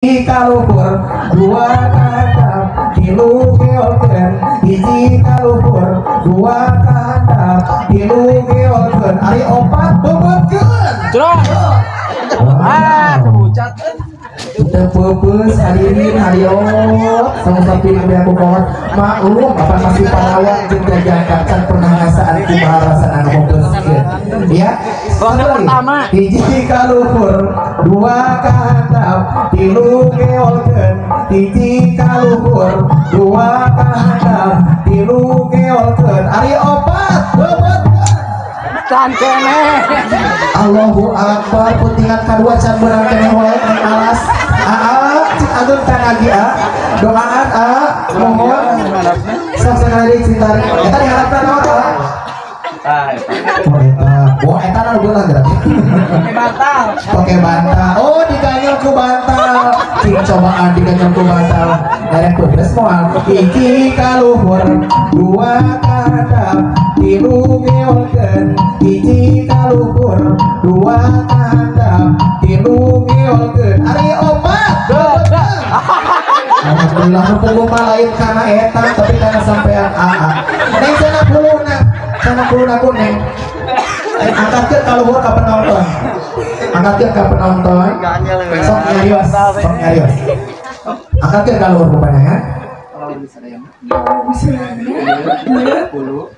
Kaluhur dua kahandap tilu geolkeun, hiji kaluhur dua kahandap tilu geolkeun, ari opat beubeutkeun. Ah, kebucat. Teu peupeus hadirin hadiot sama-sama nabi aku kawan maklum apa masih panawan jeung jajan kacan pernah ngasaan kumaha rasana nu peupeuskeun ya. Ronde pertama hiji kaluhur dua kahandap tilu geolkeun, hiji kaluhur dua kahandap tilu geolkeun, ari opat beubeutkeun. Can keneh. Allahu Akbar, putingan kadua can beurang keneh wae alas. Aa cik ageung tanagi a doaan a mohon sok sakali cinta eta diharapkan naon a? Ah eta. Oh eta. Oh eta nu beunang berarti. Pakai bantal. Pakai bantal. Oh diganyol ku bantal. Cing cobaan diganyol ku bantal. Darek pedes moal. Hiji kaluhur dua kahandap tilu geolkeun, hiji kaluhur dua kahandap tilu geolkeun, ari opat beubeutkeun. Alhamdulillah nu punggung mah lain kana eta tapi kana sampean aa. Neng cenah puluna, cenah puluna ku neng. Angkatkeun ka luhur ka penonton. Angkatkeun ka penonton. Sok nyarios, sok nyarios. Angkatkeun ka luhur rupanya ya. Bulu.